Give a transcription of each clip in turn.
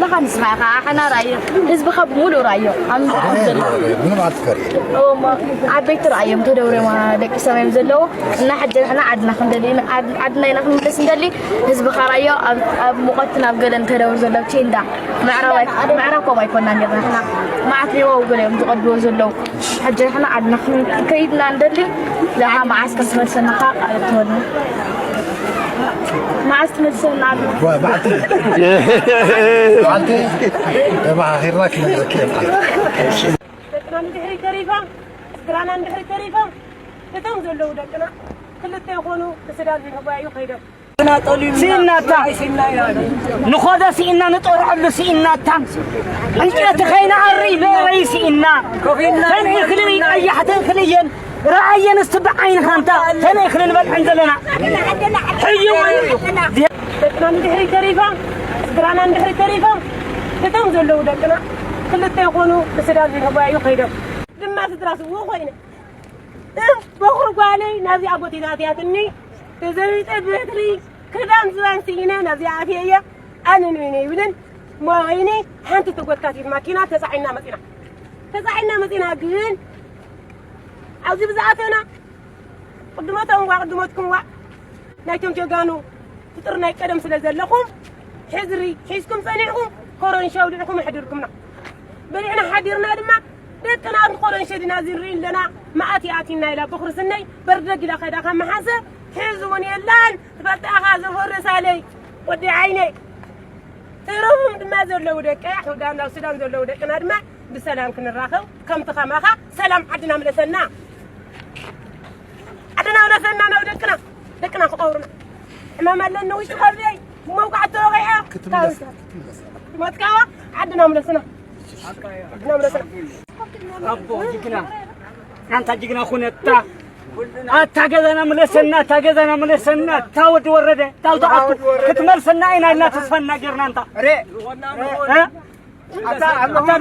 ንኻ ንስኻ ኢኻ፣ ኣሕና ራእዮ፣ ህዝብኻ ብምሉእ ራእዮ። ኣብ ምድሪ ዘሎ። ምንም ኣትፈሪ። እሞ ዓበይቲ ራእዮም ተደውረማ ደቂ ሰማዮም ዘለዉ። እና ሕጂ ንሕና ዓድና ክንደሊ፣ ዓድ-፣ ዓድና ኢና ክንምለስ እንደሊ። ህዝብኻ ራእዮ ኣብ፣ ኣብ ሙቐትን ኣብ ገለን ተደውር ዘለዉ ቴንዳ። ምዕራብ ኣይ-፣ ምዕራብ ኮም ኣይኮናን ነርና ንሕና። መዓት ሌባው ገለ እዮም ዝቐድዎ ዘለዉ። ሕጂ ንሕና ዓድና ክንከይድና እንደሊ። ለኻ መዓስ ክትመልሰና ቃል ትበሉ። መዓስ ትመልሰና? ዋ፣ በዓልቲ። በዓልቲ። ተመኻኺርና ክነግረኪ እየ በዓልቲ። ደቅና ንድሕሪት ተሪፎም፣ ስድራና ንድሕሪት ተሪፎም፣ እቶም ዘለዉ ደቅና ክልተ ይኾኑ፣ ንሱዳን ንኽጓዩ ከይዶም። ስኢናታ። ንኾዶ ስኢና፣ ንጠርዐሉ ስኢናታ። ዕንጨይቲ ከይንኣሪ መእረይ ስኢና። ተን እኽሊ ቀያሕቲ እኽሊ እየን። ረኣየን እስቲ ብዓይንኻ እንታ ተን እኽሊ ንበልዐን ዘለና። ሕጂ እውን ደቅና ንድሕሪት ተሪፎም፣ ስድራና ንድሕሪት ተሪፎም፣ እቶም ዘለዉ ደቅና ክልተ ይኾኑ፣ ንሱዳን ንኽጓዩ ከይዶም። ድማ ስድራ ስውእ ኮይነ። እም፣ በኹሪ ጓለይ ናብዚኣ ቦቴታት እያትኒ። ተዘቢጠ በትሪ ክዳን ዝባን ስኢነ ናብዚኣ ኣትየ እየ። ኣነ ንበይነ ይብልን። እሞ ወይኒ ሓንቲ ተጎትካቲት ማኪና ተጻዒና መጺና። ተጻዒና መጺና ግን ኣብዚ ብዝኣተና ቅድሞቶም ዋ ቅድሞትኩም ዋ ናይቶም ጀጋኑ ፍጡር ናይ ቀደም ስለ ዘለኹም ሕዝሪ ሒዝኩም ጸኒሕኩም ኮረንሾ ኣውሊዕኩም ኣሕዲርኩምና። በሊዕና ሓዲርና ድማ ደቅና ኣብ ኮረንሾ ዲና እዚ ንርኢ ኣለና። መኣት ይኣቲና ኢላ በኹሪ ስነይ በርደግ ኢላ ከይዳ ካብ መሓሰ ሕዚ እውን የላን። ትፈልጣኻ ዘፈርሳለይ ወዲ ዓይነይ። ተረፉም ድማ ዘለዉ ደቀ፣ ኣብ ሱዳን ዘለዉ ደቅና ድማ ብሰላም ክንራኸብ፣ ከምቲ ከማኻ ሰላም ዓድና ምለሰና። ዓድና ምለሰና ናብ ደቅና፣ ደቅና ክቐብሩና። ሕማም ኣለኒ ውሽጢ ከብደይ፣ መውቃዕቲ ተወቒዐ፣ ክትምለስ፣ ካብ ክትምለስ። ትመትካዋ፣ ዓድና ምለስና። ዓድና ምለስና። ኣቦ ጅግና፣ ኣንታ ጅግና ኩነታ፣ ኣታ ገዛና ምለሰና፣ ኣታ ገዛና ምለሰና፣ ኣታ ወዲ ወረደ፣ ኣታ ውጣ ኣቱ፣ ክትመልሰና ኢና ኢልና ተስፋ እናገርና ኣንታ። እ? ኣታ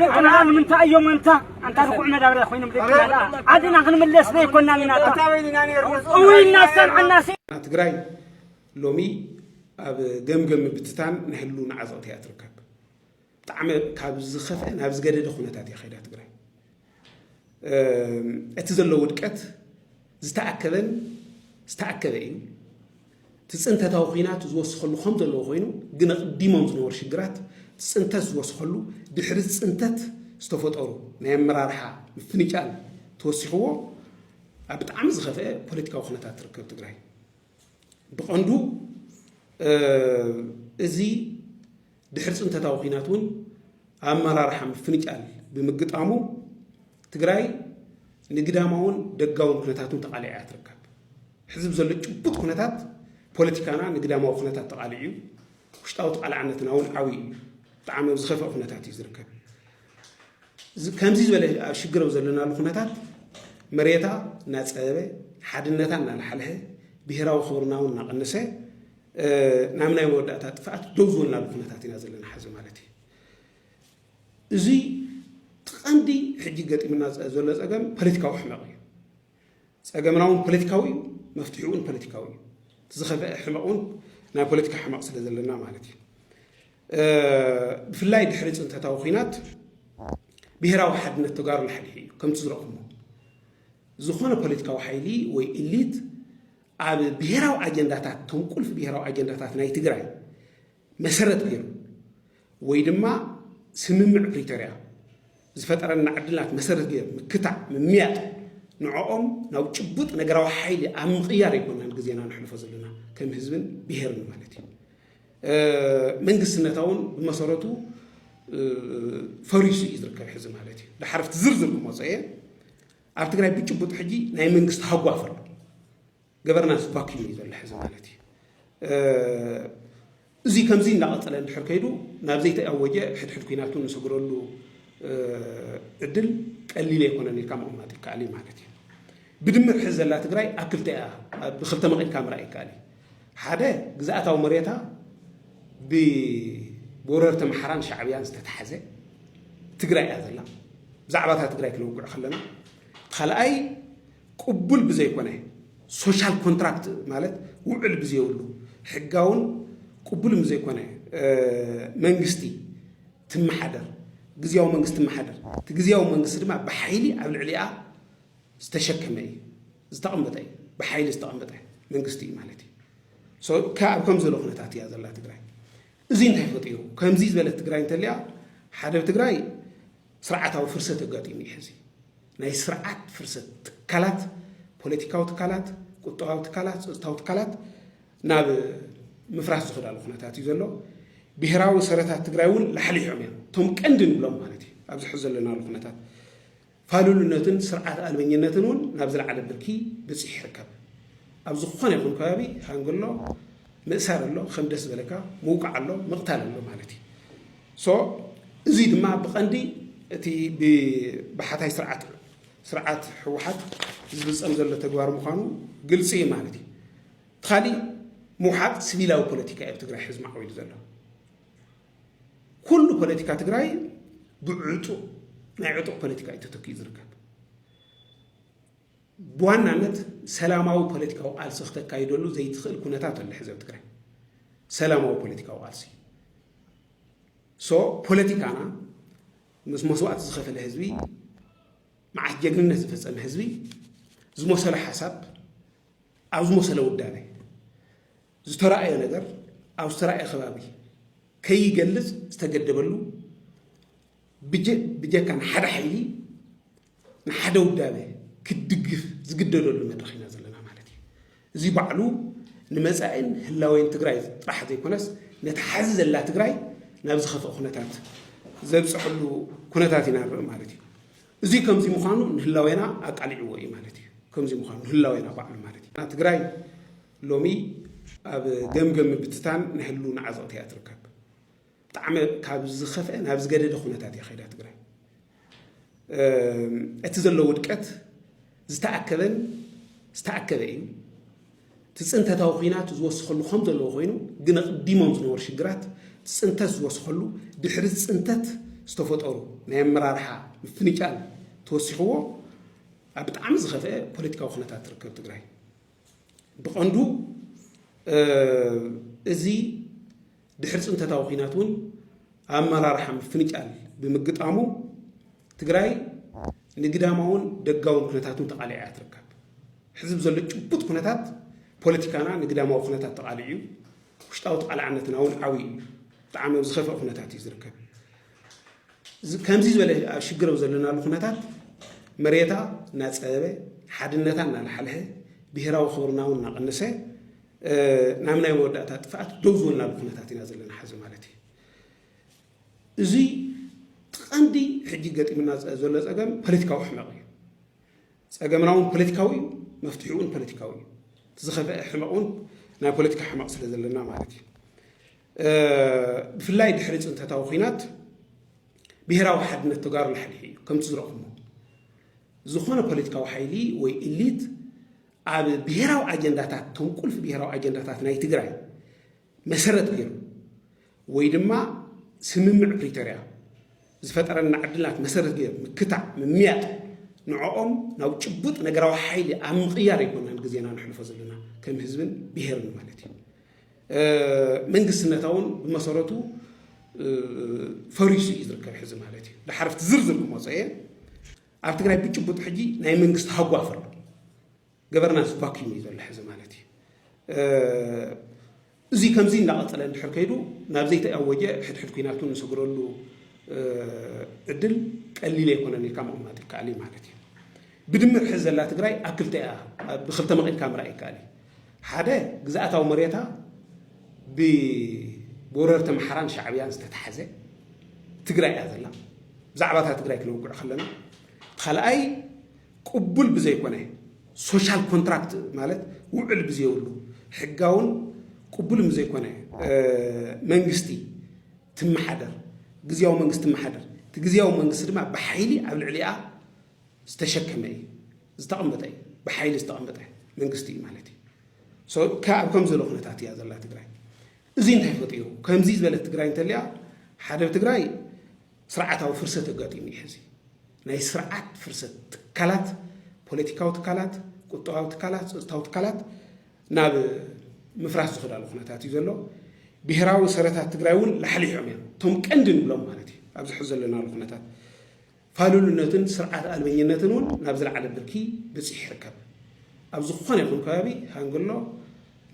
ደቅና ንምንታይ እዮም ኣንታ፣ ኣንታ ርኩዕ መዳበርያ ኮይኖም ደቅና ደኣ። ዓድና ክንምለስ ዘይኮናን ኢና ኣታ። እውይ እናሰምዐና ሲ- ትግራይ ሎሚ ኣብ ገምገም ምብትታን ናይ ህልውና ዓዘቕቲ እያ ትርከብ። ብጣዕሚ ካብ ዝኸፍአ ናብ ዝገደደ ኩነታት እያ ከይዳ ትግራይ። እም፣ እቲ ዘሎ ውድቀት ዝተኣከበን ዝተኣከበ እዩ። እቲ ፅንተታዊ ኹናት ዝወስኸሉ ከም ዘለዎ ኮይኑ፣ ግን ኣቕዲሞም ዝነበሩ ሽግራት እቲ ፅንተት ዝወስኸሉ፣ ድሕሪ ፅንተት ዝተፈጠሩ ናይ ኣመራርሓ ምፍንጫል ተወሲኽዎ ኣብ ብጣዕሚ ዝኸፍአ ፖለቲካዊ ኩነታት ትርከብ ትግራይ። ብቐንዱ፣ እ፣ እዚ ድሕሪ ፅንተታዊ ኹናት እውን ኣመራርሓ ምፍንጫል ብምግጣሙ ትግራይ ንግዳማውን ደጋውን ኩነታት እውን ተቓሊዓ እያ ትርከብ። ሕዚ ብዘሎ ጭቡጥ ኩነታት ፖለቲካና ንግዳማዊ ኩነታት ተቓሊዑ እዩ። ውሽጣዊ ተቓላዕነትና እውን ዓብዪ እዩ። ብጣዕሚ ኣብ ዝኸፍአ ኩነታት እዩ ዝርከብ። እዚ፣ ከምዚ ዝበለ ኣብ ሽግር ኣብ ዘለናሉ ኩነታት መሬታ እናፀበበ፣ ሓድነታ እናላሕለሐ፣ ብሄራዊ ክብርና እውን እናቐነሰ፣ እ፣ ናብ ናይ መወዳእታ ጥፍኣት ደው ዝበልናሉ ኩነታት ኢና ዘለና ሓዚ ማለት እዩ። እዚ እቲ ቀንዲ ሕጂ ገጢምና ዘሎ ፀገም ፖለቲካዊ ሕመቕ እዩ። ፀገምና እውን ፖለቲካዊ እዩ፣ መፍትሒኡ እውን ፖለቲካዊ እዩ። እቲ ዝኸፍአ ሕመቕ እውን ናይ ፖለቲካ ሕመቕ ስለ ዘለና ማለት እዩ። እ፣ ብፍላይ ድሕሪ ፅንተታዊ ኹናት ብሄራዊ ሓድነት ተጋሩ ላሕሊሑ እዩ። ከምቲ ዝረእኹሞ፣ ዝኾነ ፖለቲካዊ ሓይሊ ወይ ኢሊት ኣብ ብሄራዊ ኣጀንዳታት፣ እቶም ቁልፊ ብሄራዊ ኣጀንዳታት ናይ ትግራይ መሰረት ገይሩ ወይ ድማ ስምምዕ ፕሪቶርያ ዝፈጠረና ዕድላት መሰረት ገይሩ ምክታዕ፣ ምምያጥ፣ ንዕኦም ናብ ጭቡጥ ነገራዊ ሓይሊ ኣብ ምቕያር ኣይኮናን ግዜና ነሕልፎ ዘለና ከም ህዝብን ብሄርን ማለት እዩ። እ፣ መንግስትነታ እውን ብመሰረቱ፣ እ፣ ፈሪሱ እዩ ዝርከብ ሕዚ ማለት እዩ። ድሓር ኣብቲ ዝርዝር ክመጾ እየ። ኣብ ትግራይ ብጭቡጥ ሕጂ ናይ መንግስቲ ሃጓፍ ኣሎ። ገቨርናንስ ቫክዩም እዩ ዘሎ ሕዚ ማለት እዩ። እ፣ እዚ ከምዚ እናቐጸለ እንድሕር ከይዱ ናብ ዘይተኣወጀ ሕድሕድ ኲናት እውን ንሰግረሉ፣ እ፣ ዕድል ቀሊል ኣይኮነን ኢልካ ምቕማጥ ይከኣል እዩ ማለት እዩ። ብድምር ሕዚ ዘላ ትግራይ ኣብ ክልተ እያ፣ ኣብ ብክልተ መቒልካ ምርኣይ ይከኣል እዩ። ሓደ ግዝኣታዊ መሬታ ብ-፣ ብወረርቲ ኣምሓራን ሻዕብያን ዝተታሕዘ ትግራይ እያ ዘላ። ብዛዕባ እታ ትግራይ ክነውግዕ ከለና፣ ካልኣይ ቅቡል ብዘይኮነ ሶሻል ኮንትራክት ማለት ውዕል ብዘይብሉ ሕጋውን ቅቡልን ብዘይኮነ፣ እ፣ መንግስቲ ትመሓደር፣ ግዝያዊ መንግስቲ ትመሓደር። እቲ ግዝያዊ መንግስቲ ድማ ብሓይሊ ኣብ ልዕሊኣ ዝተሸከመ እዩ፣ ዝተቐመጠ እዩ፣ ብሓይሊ ዝተቐመጠ መንግስቲ እዩ ማለት እዩ። So፣ ከ-፣ ኣብ ከም ዘሎ ኩነታት እያ ዘላ ትግራይ። እዚ እንታይ ፈጢሩ? ከምዚ ዝበለት ትግራይ እንተልያ፣ ሓደ ኣብ ትግራይ ስርዓታዊ ፍርሰት ኣጋጢሙ እዩ ሕዚ። ናይ ስርዓት ፍርሰት፣ ትካላት፣ ፖለቲካዊ ትካላት፣ ቁጠባዊ ትካላት፣ ጸጥታዊ ትካላት ናብ ምፍራስ ዝኸዳሉ ኩነታት እዩ ዘሎ። ብሄራዊ ሰረታት ትግራይ እውን ላሕሊሖም እዮም፣ እቶም ቀንዲ ንብሎም ማለት እዩ። ኣብዚ ሕዚ ዘለናሉ ኩነታት ፋሉልነትን ስርዓት ኣልበኝነትን እውን ናብ ዝለዓለ ብርኪ በፂሑ ይርከብ። ኣብ ዝኾነ ይኹን ከባቢ ሃንግሎ፣ ምእሳር ኣሎ፣ ከም ደስ ዝበለካ ምውቃዕ ኣሎ፣ ምቕታል ኣሎ ማለት እዩ። So፣ እዚ ድማ ብቐንዲ እቲ ብ-፣ ብሓታይ ስርዓት፣ ስርዓት ህወሓት ዝፍጸም ዘሎ ተግባር ምዃኑ ግልፂ እዩ ማለት እዩ። እቲ ካሊእ ምውሓጥ ሲቪላዊ ፖለቲካ እዩ ኣብ ትግራይ ሕዚ ማዕቢሉ ዘሎ። ኩሉ ፖለቲካ ትግራይ ብዕጡቕ፣ ናይ ዕጡቕ ፖለቲካ እዩ ተተኪኡ ዝርከብ። ብዋናነት ሰላማዊ ፖለቲካዊ ቃልሲ ክተካይደሉ ዘይትኽእል ኩነታት ኣሎ ሕዚ ኣብ ትግራይ። ሰላማዊ ፖለቲካዊ ቃልሲ። So፣ ፖለቲካና ምስ መስዋእቲ ዝኸፈለ ህዝቢ፣ መዓት ጀግንነት ዝፈጸመ ህዝቢ፣ ዝመሰሎ ሓሳብ፣ ኣብ ዝመሰለ ውዳቤ፣ ዝተራእዮ ነገር ኣብ ዝተራእዮ ከባቢ ከይገልጽ ዝተገደበሉ፣ ብጀ-፣ ብጀካ ንሓደ ሓይሊ፣ ንሓደ ውዳቤ ክትድግፍ ዝግደደሉ መድረኽ ኢና ዘለና ማለት እዩ። እዚ ባዕሉ ንመጻኢን ህላዌን ትግራይ ጥራሕ ዘይኮነስ፣ ነቲ ሓዚ ዘላ ትግራይ ናብ ዝኸፍአ ኩነታት ዘብጽሐሉ ኩነታት ኢና ንርኢ ማለት እዩ። እዚ ከምዚ ምዃኑ ንህላዌና ኣቃሊዕዎ እዩ ማለት እዩ። ከምዚ ምዃኑ ንህላዌና ባዕሉ ማለት እዩ። ትግራይ ሎሚ ኣብ ገምገም ምብትታን ናይ ህልውና ዓዘቕቲ እያ ትርከብ። ብጣዕሚ ካብ ዝኸፍአ ናብ ዝገደደ ኩነታት እያ ከይዳ ትግራይ። እም፣ እቲ ዘሎ ውድቀት ዝተኣከበን ዝተኣከበ እዩ። እቲ ፅንተታዊ ኩናት ዝወስኸሉ ከም ዘለዎ ኮይኑ፣ ግን ኣቕዲሞም ዝነበሩ ሽግራት፣ እቲ ፅንተት ዝወስኸሉ፣ ድሕሪ ፅንተት ዝተፈጠሩ ናይ ኣመራርሓ ምፍንጫል ተወሲኽዎ፣ ኣብ ብጣዕሚ ዝኸፍአ ፖለቲካዊ ኩነታት ትርከብ ትግራይ። ብቐንዱ፣ እ፣ እዚ ድሕሪ ፅንተታዊ ኩናት እውን ኣመራርሓ ምፍንጫል ብምግጣሙ፣ ትግራይ ንግዳማውን ደጋውን ኩነታትን ተቓሊዓ እያ ትርከብ። ሕዚ ብዘሎ ጭቡጥ ኩነታት ፖለቲካና ንግዳማዊ ኩነታት ተቓሊዑ እዩ። ውሽጣዊ ተቓላዕነትና እውን ዓብዩ እዩ። ብጣዕሚ ኣብ ዝኸፍአ ኩነታት እዩ ዝርከብ። ዝ-፣ ከምዚ ዝበለ ኣብ ሽግር ኣብ ዘለናሉ ኩነታት፣ መሬታ እናፀበበ፣ ሓድነታ እናላሓልሐ፣ ብሄራዊ ክብርና እውን እናቐነሰ፣ እ፣ ናብ ናይ መወዳእታ ጥፍኣት ደው ዝበልናሉ ኩነታት ኢና ዘለና ሓዚ ማለት እዩ። እዚ እቲ ቀንዲ ሕጂ ገጢሙና ዘሎ ጸገም ፖለቲካዊ ሕመቕ እዩ። ጸገምና እውን ፖለቲካዊ እዩ፣ መፍትሒኡ እውን ፖለቲካዊ እዩ። እቲ ዝኸፍአ ሕመቕ እውን ናይ ፖለቲካ ሕመቕ ስለ ዘለና ማለት እዩ። እ፣ ብፍላይ ድሕሪ ጽንተታዊ ኲናት ብሄራዊ ሓድነት ተጋሩ ላሕሊሑ እዩ። ከምቲ ዝረእኹሞ፣ ዝኾነ ፖለቲካዊ ሓይሊ ወይ ኢሊት ኣብ ብሄራዊ ኣጀንዳታት፣ እቶም ቁልፊ ብሄራዊ ኣጀንዳታት ናይ ትግራይ መሰረት ገይሩ፣ ወይ ድማ ስምምዕ ፕሪቶርያ ዝፈጠረና ዕድላት መሰረት ገይሩ ምክታዕ፣ ምምያጥ፣ ንዕኦም ናብ ጭቡጥ ነገራዊ ሓይሊ ኣብ ምቕያር ኣይኮናን ግዜና ነሕልፎ ዘለና፣ ከም ህዝብን ብሄርን ማለት እዩ። እ፣ መንግስትነታ እውን ብመሰረቱ፣ እ፣ ፈሪሱ እዩ ዝርከብ ሕዚ ማለት እዩ። ድሓር ኣብቲ ዝርዝር ክመጾ እየ። ኣብ ትግራይ ብጭቡጥ ሕጂ ናይ መንግስቲ ሃጓፍ ኣሎ። ገቨርናንስ ቫክዩም እዩ ዘሎ ሕዚ ማለት እዩ። እ፣ እዚ ከምዚ እናቐጸለ እንድሕር ከይዱ፣ ናብ ዘይተኣወጀ ሕድሕድ ኲናት እውን ንሰግረሉ፣ እ፣ ዕድል ቀሊል ኣይኮነን ኢልካ ምቕማጥ ይከኣል እዩ ማለት እዩ። ብድምር ሕዚ ዘላ ትግራይ ኣብ ክልተ እያ፣ ብክልተ መቒልካ ምርኣይ ይከኣል እዩ። ሓደ፣ ግዝኣታዊ መሬታ ብ-፣ ብወረርቲ ኣምሓራን ሻዕብያን ዝተታሕዘ ትግራይ እያ ዘላ። ብዛዕባ እታ ትግራይ ክነውግዕ ከለና፣ እቲ ካልኣይ፣ ቅቡል ብዘይኮነ ሶሻል ኮንትራክት፣ ማለት ውዕል ብዘይብሉ፣ ሕጋውን ቅቡልን ብዘይኮነ፣ እ፣ መንግስቲ ትመሓደር፣ ግዝያዊ መንግስቲ ትመሓደር። እቲ ግዝያዊ መንግስቲ ድማ ብሓይሊ ኣብ ልዕሊኣ ዝተሸከመ እዩ፣ ዝተቐመጠ እዩ፣ ብሓይሊ ዝተቐመጠ መንግስቲ እዩ ማለት እዩ። ሶ፣ ከ-፣ ኣብ ከም ዘሎ ኩነታት እያ ዘላ ትግራይ። እዚ እንታይ ፈጢሩ? ከምዚ ዝበለት ትግራይ እንተልያ፣ ሓደ ኣብ ትግራይ ስርዓታዊ ፍርሰት ኣጋጢሙ እዩ ሕዚ። ናይ ስርዓት ፍርሰት፣ ትካላት፣ ፖለቲካዊ ትካላት፣ ቁጠባዊ ትካላት፣ ጸጥታዊ ትካላት ናብ ምፍራስ ዝኸዳሉ ኩነታት እዩ ዘሎ። ብሄራዊ ሰረታት ትግራይ እውን ላሕሊሖም እዮም፣ እቶም ቀንዲ ንብሎም ማለት እዩ። ኣብዚ ሕዚ ዘለናሉ ኩነታት ፋሉልነትን ስርዓት ኣልበኝነትን እውን ናብ ዝለዓለ ብርኪ በፂሑ ይርከብ። ኣብ ዝኾነ ይኹን ከባቢ ሃንግ ኣሎ፣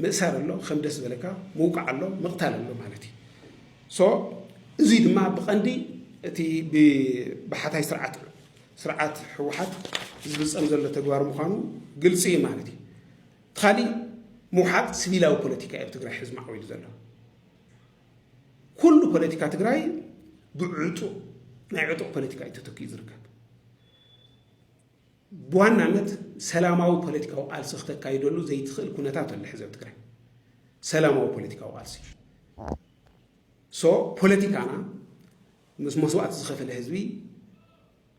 ምእሳር ኣሎ፣ ከም ደስ ዝበለካ ምውቃዕ ኣሎ፣ ምቕታል ኣሎ ማለት እዩ። ሶ እዚ ድማ ብቐንዲ እቲ ብ- ብሓታይ ስርዓት ስርዓት ህወሓት ዝፍፀም ዘሎ ተግባር ምዃኑ ግልፂ እዩ ማለት እዩ። እቲ ካሊእ ምውሓጥ ሲቪላዊ ፖለቲካ እዩ ኣብ ትግራይ ሕዚ ማዕዊሉ ዘሎ። ኩሉ ፖለቲካ ትግራይ ብዕጡቕ ናይ ዕጡቕ ፖለቲካ እዩ ተተኪኡ ዝርከብ። ብዋናነት ሰላማዊ ፖለቲካዊ ቃልሲ ክተካይደሉ ዘይትኽእል ኩነታት ኣሎ ሕዚ ኣብ ትግራይ። ሰላማዊ ፖለቲካዊ ቃልሲ ሶ ፖለቲካና ምስ መስዋእቲ ዝኸፈለ ህዝቢ፣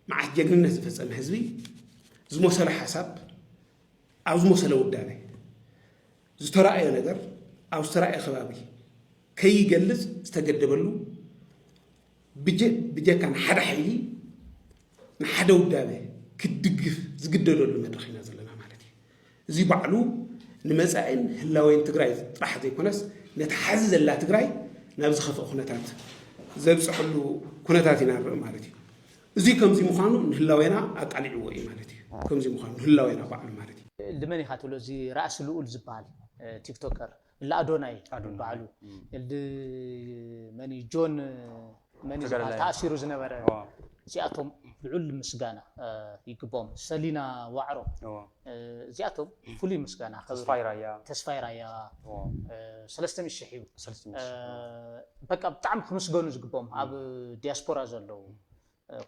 መዓት ጀግንነት ዝፈጸመ ህዝቢ፣ ዝመሰሎ ሓሳብ ኣብ ዝመሰሎ ውዳበ ዝተራእዮ ነገር ኣብ ዝተራእዮ ከባቢ ከይገልጽ ዝተገደበሉ ብጀ- ብጀካ ንሓደ ሓይሊ ንሓደ ውዳበ ክትድግፍ ዝግደደሉ መድረኽ ኢና ዘለና ማለት እዩ። እዚ ባዕሉ ንመጻኢን ህላዌን ትግራይ ጥራሕ ዘይኮነስ ነቲ ሓዚ ዘላ ትግራይ ናብ ዝኸፍአ ኩነታት ዘብፅሐሉ ኩነታት ኢና ንርኢ ማለት እዩ። እዚ ከምዚ ምዃኑ ንህላዌና ኣቃሊዕዎ እዩ ማለት እዩ። ከምዚ ምዃኑ ንህላዌና ባዕሉ ማለት እዩ። ልመን ኢኻ ትብሎ እዚ ራእሲ ልኡል ዝበሃል ቲክቶከር እላ ኣዶናይ በዓሉ እልዲ መኒ ጆን መኒ ዝበሃል ተኣሲሩ ዝነበረ እዚኣቶም ልዑል ምስጋና ይግቦም። ሰሊና ዋዕሮ እዚኣቶም ፍሉይ ምስጋና ተስፋይ ራያ ተስፋይ ራያ ሰለስተ ሚእቲ ሺሕ እዩ። በቃ ብጣዕሚ ክምስገኑ ዝግቦም ኣብ ዲያስፖራ ዘለዉ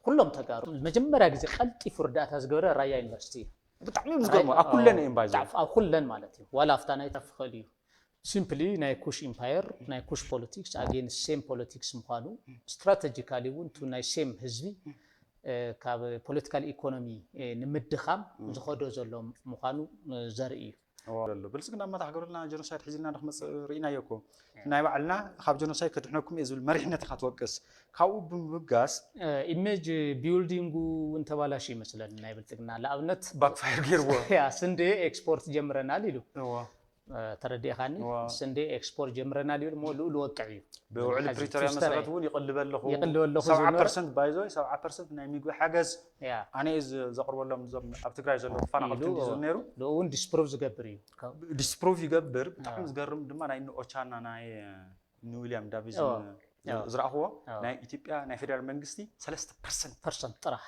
ኩሎም ተጋሩ። መጀመርያ ግዜ ቀልጢፉ ርዳእታ ዝገበረ ራያ ዩኒቨርሲቲ እዩ። ብጣዕሚ እዮም ዝገርሙ ኣብ ኩለን እዮም ባይዘ ኣብ ኩለን ማለት እዩ። ዋላ ኣብታ ናይ ተፍኸል እዩ ሲምፕሊ ናይ ኩሽ ኢምፓየር ናይ ኩሽ ፖለቲክስ ኣጌንስት ሴም ፖለቲክስ ምዃኑ ስትራተጂካሊ እውን ቱ ናይ ሴም ህዝቢ ካብ ፖለቲካል ኢኮኖሚ ንምድኻም ዝኸዶ ዘሎ ምዃኑ ዘርኢ እዩ። ብልፅግና መታሕ ገብረልና ጀኖሳይድ ሒዝልና ንክመፅእ ርኢናዮ እኮ ናይ ባዕልና ካብ ጀኖሳይድ ከድሕነኩም እየ ዝብል መሪሕነት ኢካ ትወቅስ ካብኡ ብምብጋስ ኢሜጅ ቢልዲንጉ እውን ተባላሽ ይመስለኒ ናይ ብልፅግና ንኣብነት ባክፋየር ገይርዎ ስንዴ ኤክስፖርት ጀምረናል ኢሉ ተረዲእኻኒ ስንዴ ኤክስፖርት ጀምረናል ይብል እሞ ልኡል ወቅዕ እዩ ብውዕሊ ፕሪቶሪያ መሰረት እውን ይቕልበ ኣለኹ ይቕልበ ኣለኹ ሰብዓ ዝብሎ ፐርሰንት ባይዞ ሰብዓ ፐርሰንት ናይ ምግቢ ሓገዝ ያ ኣነ እየ ዝ- ዘቕርበሎም እዞም ኣብ ትግራይ ዘለዉ ተፈናቐልቲ ኢሉ እንዲ ዝብል ነይሩ ልኡ እውን ዲስፕሩቭ ዝገብር እዩ ዲስፕሩቭ ይገብር ብጣዕሚ ዝገርም ድማ ናይ ንኦቻና ናይ ንዊልያም ዳቪዝ እዎ። ዝረኣኽዎ እዎ። ናይ ኢትዮጵያ ናይ ፌደራል መንግስቲ ሰለስተ ፐርሰንት ፐርሰንት ጥራሕ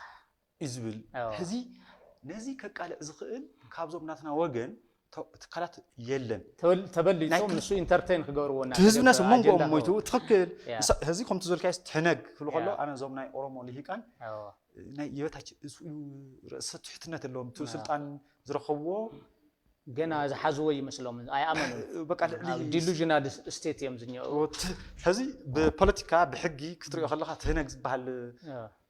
እዩ ዝብል እዎ። ሕዚ ነዚ ከቃልዕ ዝኽእል ካብዞም ናትና ወገን ተ- ትካላት የለን ተበል- ተበሊጾም ናይ ንሱ ኢንተርቴን ክገብርዎ እና እቲ ህዝብና ተገብረ ስሞም ኣጀንዳ ጎኦም ሞይቱ ክገብሩ። ትኽክል ያ። ንሳ- ሕዚ ከምቲ ዝበልካዮ ትሕነግ ክብሉ ከሎ ያ። ኣነ እዞም ናይ ኦሮሞ ልሂቃን እዎ። ናይ የበታች እሱ እዩ ርእሰ ትሕትነት ኣለዎም እቲ ስልጣን ዝረኸብዎ ገና ዝሓዝዎ ይመስሎም ኣይኣመኑ በቃ ልዕሊ ዲሉዥናል ስቴት እዮም ዝኛው ወት- ሕዚ ብፖለቲካ ብሕጊ ክትሪኦ ከለካ ትህነግ ዝበሃል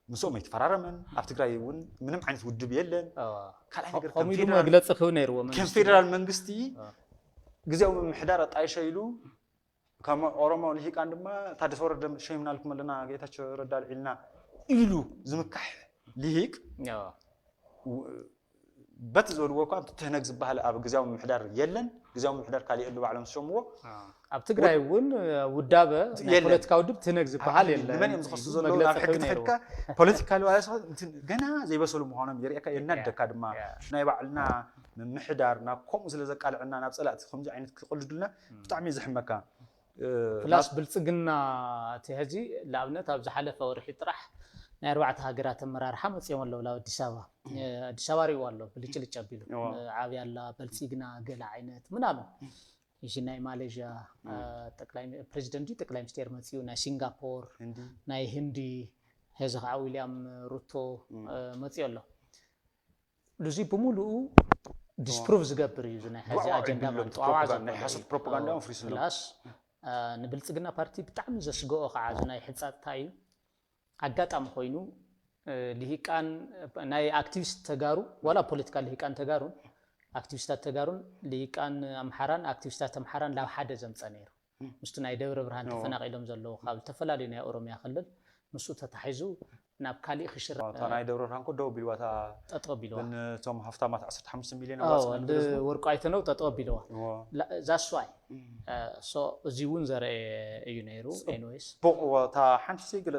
ምስኦም ኣይተፈራረመን ኣብ ትግራይ እውን ምንም ዓይነት ውድብ የለን ካልኣይ ነገር ከም ከምኡ ኢሉ ፌደራል- መግለፂ ክህብ ነይርዎ ከም መንግስቲ ፌደራል መንግስቲ ግዜያዊ ምምሕዳር ኣጣይሸ ኢሉ ከም ኦሮሞ ልሂቃን ድማ ታደሰ ወረደ ሸይምናልኩም ኣለና ጌታቸው ረዳ ኣልዒልና ኢሉ ዝምካሕ ልሂቅ እዎ። በቲ ዝበልዎ እኳ ትህነግ ዝበሃል ኣብ ግዜያዊ ምምሕዳር የለን ግዜያዊ ምምሕዳር ካልእ የሉ ባዕሎም ዝሸምዎ ኣብ ትግራይ እውን ውዳበ ናይ የለን። ፖለቲካ ውድብ ትህነግ ዝበሃል የለን ንመን እዮም ዝኸሱ ኢሉ ዘለዉ መግለፂ ናብ ሕጊ ክህብ ነይርዎ። ተኸድካ ፖለቲካ ለዋለ ሰባት እንትን ገና ዘይበሰሉ ምዃኖም የርእካ የናደካ ድማ ያ። ናይ ባዕልና ምምሕዳር ናብ ከምኡ ስለ ዘቃልዕና ናብ ፀላእቲ ከምዚ ዓይነት ክቕልዱልና ብጣዕሚ እዩ ዝሕመካ ፕላስ ብልፅግና እቲ ሕዚ ንኣብነት ኣብ ዝሓለፈ ወርሒ ጥራሕ ናይ ኣርባዕተ ሃገራት ኣመራርሓ መፅኦም ኣለዉ ናብ ኣዲስ ኣበባ ኣዲስ ኣበባ ሪእዎ ኣሎ ብልጭልጭ ኣቢሉ እዋ። ዓብያ ኣላ በልፂግና ገለ ዓይነት ምናምን እዚ ናይ ማሌዥያ ጠቅላይ ፕሬዚደንት ጠቅላይ ሚኒስቴር መፅኡ ናይ ሲንጋፖር ህንዲ ናይ ህንዲ ሕዚ ከዓ ዊልያም ሩቶ መፅኡ ኣሎ እዚ ብምሉኡ ዲስፕሩቭ ዝገብር እዩ እዚ ናይ ሕዚ ጓዕጓዕ ኣጀንዳ ይብሎም ማለት ጣዋ ፕሮፓጋንዳ ዘበለ ናይ እዩ። ሓሶት ፕሮፓጋንዳ እዮም ኣፍሪስሎም ፕላስ ንብልፅግና ፓርቲ ብጣዕሚ ዘስግኦ ከዓ እዚ ናይ ሕፃጥታ እዩ ኣጋጣሚ ኮይኑ ልሂቃን ናይ ኣክቲቪስት ተጋሩ ዋላ ፖለቲካ ልሂቃን ተጋሩን ኣክቲቪስታት ተጋሩን ልሂቃን ኣምሓራን ኣክቲቪስታት ኣምሓራን ላብ ሓደ ዘምፀ ነይሩ ምስቲ ናይ ደብረ ብርሃን ተፈናቂሎም ዘለዉ ካብ ዝተፈላለዩ ናይ ኦሮሚያ ክልል ምስኡ ተታሒዙ ናብ ካሊእ ክሽረ እታ ናይ ደብረ ብርሃን ኮ ደው ቢልዋ እታ ጠጠው ቢልዋ ብን እቶም ሃፍታማት ዓሰርተ ሓሙሽተ ሚልዮን ኣዎ ኣዋፅና እንዲ ብዝብል ወርቁ ኣይተነው ጠጠው ቢልዋ እዎ። ዛስዋይ እዚ እውን ዘርአ እዩ ነይሩ ኤንዌይስ ጽቡቕ እዎ እታ ሓንቲ ዘይገለ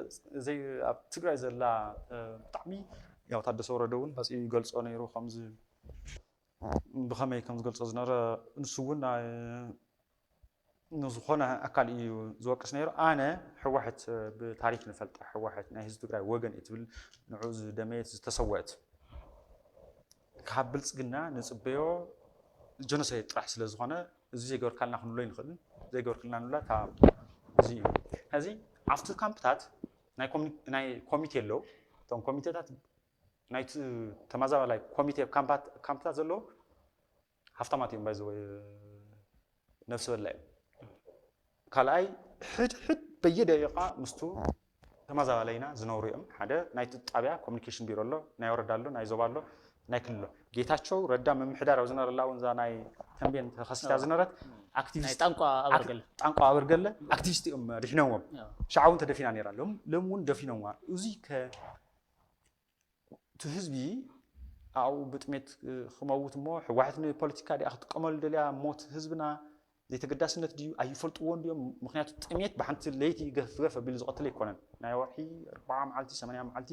ዘይ ኣብ ትግራይ ዘላ እ፣ ብጣዕሚ ያው ታደሰ ወረደ እውን መፂኡ ይገልፆ ነይሩ ከምዚ ብኸመይ ከም ዝገልፆ ዝነበረ ንሱ እውን ናይ ንዝኾነ ኣካል እዩ ዝወቅስ ነይሩ ኣነ ህወሓት እ፣ ብታሪክ ንፈልጣ ህወሓት ናይ ህዝቢ ትግራይ ወገን እትብል ንዑ ዝደመየት ዝተሰወአት ካብ ብልፅግና ንፅበዮ ጀኖሳይድ ጥራሕ ስለ ዝኾነ እዚ ዘይገበርካልና ክንብሎ ይንኽእል ዘይገበርክልና ንብላ እታ እዚ እዩ ሕዚ ኣብቲ ካምፕታት ናይ ኮሚ- ናይ ኮሚቴ ኣለዉ እቶም ኮሚቴታት ናይቲ ተመዛባላይ ኮሚቴ ኣብ ካምፓት- ካምፕታት ዘለዉ ሃፍታማት እዮም ባይዘወ ነብሲ በላ እዮም ካልኣይ ሕድ ሕድ በየደቂቃ ምስቱ ተመዛባላይና ዝነብሩ እዮም ሓደ ናይቲ ጣብያ ኮሚኒኬሽን ቢሮ ኣሎ ናይ ወረዳ ኣሎ ናይ ዞባ ኣሎ ናይ ክልል ኣሎ ጌታቸው ረዳ ምምሕዳር ኣብ ዝነበረላ እውን እዛ ናይ ተንቤን ተኸሲታ ዝነበረት ናይ ኣክቲቪስት ጣንቋ ኣበርገለ ጣንቋ ኣበርገለ ኣክቲቪስት እዮም ድሒኖምዎም ሻዓ እውን ተደፊና ነይራ ሎም ሎም እውን ደፊኖምዋ እዚ ከ እቲ ህዝቢ ኣብኡ ብጥሜት ክመውት እሞ ህወሓት ንፖለቲካ ዲኣ ክጥቀመሉ ደልያ ሞት ህዝብና ዘይተገዳስነት ድዩ ኣይፈልጥዎን ድዮም ምክንያቱ ጥሜት ብሓንቲ ለይቲ ገፍገፍ ኣቢሉ ዝቐትል ኣይኮነን ናይ ወርሒ ኣርባዓ መዓልቲ ሰማንያ መዓልቲ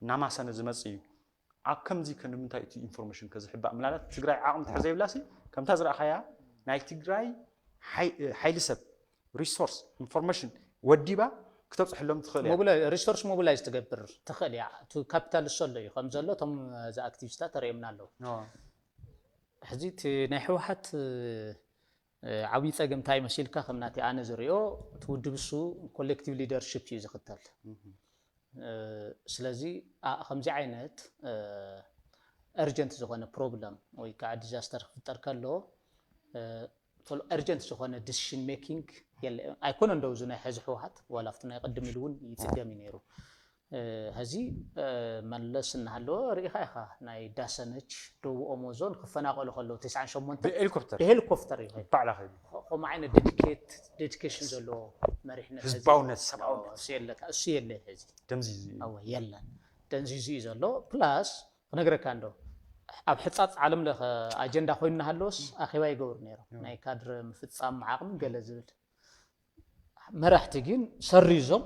እናማሰነ ዝመፅእ እዩ ኣብ ከምዚ ከ ንምንታይ እቲ ኢንፎርሜሽን ከዝሕባእ ምናልባት ትግራይ ዓቕሚ ትሕር ዘይብላሲ ከምታ ዝረእኻያ ናይ ትግራይ ሓይ- ሓይሊ ሰብ ሪሶርስ ኢንፎርሜሽን ወዲባ ክተብፅሐሎም ትኽእል እያ ሞቢላይ ሪሶርስ ሞቢላይዝ ትገብር ትኽእል እያ እቲ ካፒታል እሱ ኣሎ እዩ ከም ዘሎ እቶም እዚ ኣክቲቪስታት ተርእዮምና ኣለዉ ሕዚ እቲ ናይ ህወሓት ዓብዪ ፀገም እንታይ መሲልካ ከም ናቲ ኣነ ዝሪኦ እቲ ውድብ እሱ ኮሌክቲቭ ሊደርሽፕ እዩ ዝኽተል ስለዚ ከምዚ ዓይነት እርጀንት ዝኾነ ፕሮብለም ወይ ከዓ ዲዛስተር ክፍጠር ከሎ ቶሎ እርጀንት ዝኾነ ዲሲሽን ሜኪንግ የለ ኣይኮነ እንደው እዚ ናይ ሕዚ ህወሓት ዋላ ኣብቲ ናይ ቅድም ኢሉ እውን ይፅገም እዩ ነይሩ ሕዚ መለስ እናሃለወ ርኢኻ ኢኻ ናይ ዳሰነች ደቡብ ኦሞ ዞን ክፈናቀሉ ከለዉ ተስዓን ሸሞንተ ብሄሊኮፕተር ብሄሊኮፕተር እዩ ባዕላ ከይዱ ከምኡ ዓይነት ዴዲኬት ዴዲኬሽን ዘለዎ መሪሕነት ሕዚ ህዝባውነት ሰብኣውነት እሱ የለካ እሱ የለ ሕዚ ደምዚዙ እዩ እወ የለን ደንዚዙ እዩ ዘሎ ፕላስ ክነግረካ እንዶ ኣብ ሕፃፅ ዓለም ለኸ ኣጀንዳ ኮይኑ እናሃለወስ ኣኼባ ይገብሩ ነይሮም ናይ ካድረ ምፍፃም ዓቕሚ ገለ ዝብል መራሕቲ ግን ሰሪዞም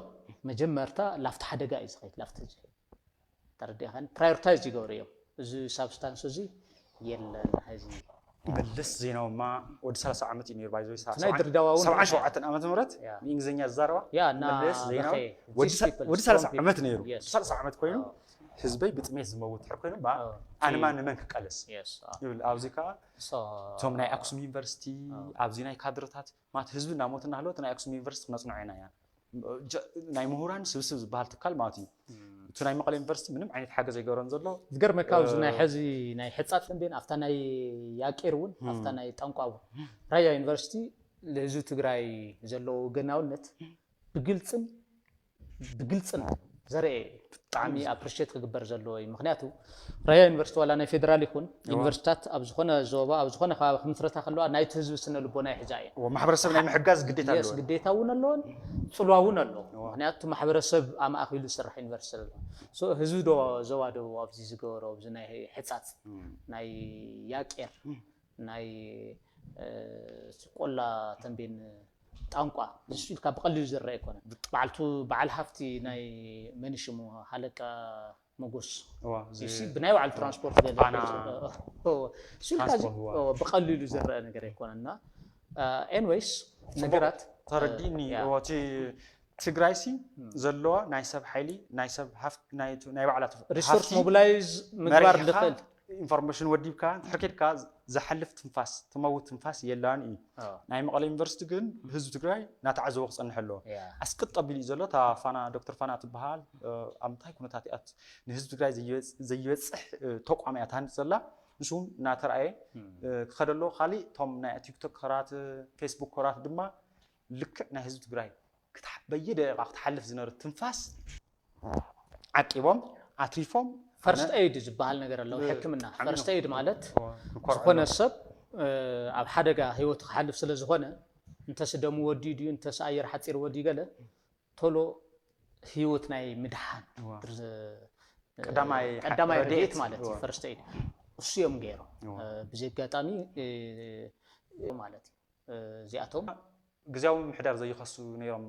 መጀመርታ ላፍቲ ሓደጋ እዩ ዝኸይድ ላፍቲ ዝኸይድ ተረዲእኻኒ ፕራዮሪታይዝ ይገብሩ እዮም እዚ ሳብስታንስ እዚ የለን ሕዚ መለስ ዜናውማ ወዲ ሰላሳ ዓመት እዩ ነይሩ ባይዘ ናይ ድሬዳዋ እውን ሰብዓን ሸውዓተን ዓመተ ምህረት ያ። ብእንግሊዝኛ ዝዛረባ ያ እና መለስ ዜናዊ በኸ- ወዲ these ሰ- people ወዲ ሰላሳ strong ዓመት ነይሩ Yes. ወዲ ሰላሳ ዓመት ኮይኑ ህዝበይ ብጥሜት ዝመውት ድሕር ኮይኑ ባ አዎ። ኣንማ ንመን ክቃለስ Yes. ይብል ኣብዚ ከዓ So እቶም ናይ ኣክሱም ዩኒቨርሲቲ ኣብዚ ናይ ካድረታት ማለት ህዝቢ እናሞት እናሃለወ እቲ ናይ ኣክሱም ዩኒቨርሲቲ ክነፅንዖ ኢና ኢና ጀ- ናይ ምሁራን ስብስብ ዝበሃል ትካል ማለት እዩ እቲ ናይ መቐለ ዩኒቨርሲቲ ምንም ዓይነት ሓገዝ ኣይገብረን ዘሎ ዝገርመካ ኣብዚ ናይ ሕዚ ናይ ሕፃፅ እንዴን ኣብታ ናይ ያቄር እውን ኣብታ ናይ ጠንቋ እውን ራያ ዩኒቨርሲቲ ንህዝቢ ትግራይ ዘለዎ ወገናውነት ብግልፅን ብግልፅን ዘርአ እዩ ብጣዕሚ ኣፕሪሼት ክግበር ዘለዎ እዩ ምክንያቱ ራያ ዩኒቨርሲቲ ዋላ ናይ ፌደራል ይኹን ዩኒቨርሲታት ኣብ ዝኾነ ዞባ ኣብ ዝኾነ ከባቢ ክምስረታ ከለዋ ናይቲ ህዝቢ ስነ ልቦና ይሕዛ እየን ማሕበረሰብ ናይ ምሕጋዝ ግዴታ የስ ኣለዎ ግዴታ እውን ኣለዎን ፅልዋ እውን ኣለዎ ምክንያቱ ማሕበረሰብ ኣማእኪሉ ዝስራሕ ዩኒቨርሲቲ ስለ ዝኾነ So ህዝቢ ዶ ዞባ ደቡብ ኣብዚ ዝገበሮ ኣብዚ ናይ ሕፃፅ ናይ ያቄር ናይ እ፣ ቆላ ተንቤን ጣንቋ ንሱ ኢልካ ብቐሊሉ ዝረአ ኣይኮነን በዓልቱ በዓል ሃፍቲ ናይ መን ሽሙ ሃለቃ መጎስ እዋ፣ እዚ እሺ ብናይ ባዕሉ ትራንስፖርት ገለ ኣና እሱ ኢልካ እዚ ትራንስፖርት፣ እዋ። ኦ፣ ብቐሊሉ ዝረአ ነገር ኣይኮነን እና ኤንዌይስ ነገራት ተረዲእኒ ያ። እዎ፣ እቲ ትግራይ ሲ ዘለዋ ናይ ሰብ ሓይሊ ናይ ሰብ ሃፍቲ ናይ ባዕላ ሪሶርስ ሞቢላይዝ ምግባር ዝኽእል ኢንፎርሜሽን ወዲብካ እንድሕር ኬድካ ዝሓልፍ ትንፋስ ትመውት ትንፋስ የላን እዩ ኦ፣ ናይ መቐለ ዩኒቨርሲቲ ግን ህዝቢ ትግራይ እናተዓዘቦ ክፀንሕ ኣለዎ ያ። ኣስቅጥ ኣቢሉ እዩ ዘሎ እታ ፋና ዶክተር ፋና ትበሃል እ፣ ኣብ ምንታይ ኩነታት እያ ንህዝቢ ትግራይ ዘይበፅ- ዘይበፅሕ እ፣ ተቋም እያ ትሃንፅ ዘላ ንሱ እውን እናተረኣየ እ፣ ክኸደ ኣለዎ ካሊእ እቶም ናይ ቲክቶከራት እ፣ ፌስቡከራት ድማ ልክዕ ናይ ህዝቢ ትግራይ ክትሓ- በየደቂቃ ክትሓልፍ ዝነበረት ትንፋስ ዓቂቦም ኣትሪፎም ፈርስት ኤድ ዝበሃል ነገር ኣለዎ ሕክምና ፈርስት ኤድ ማለት ዝኾነ ሰብ እ፣ ኣብ ሓደጋ ህይወቱ ክሓልፍ ስለ ዝኾነ እንተስ ደሙ ወዲኡ ድዩ እንተስ ኣየር ሓፂር ወዲኡ ገለ ቶሎ ህይወት ናይ ምድሓን እዋ። ድር- ቀዳማይ ቀዳማይ ረድኤት። ረድኤት ማለት እዩ እዋ። ፈርስት ኤድ እሱ እዮም ገይሮም እዋ። እ፣ ብዚ ኣጋጣሚ እ፣ ማለት እዩ እ፣ እዚኣቶም ግዜያዊ ምምሕዳር ዘይኸሱ ነይሮም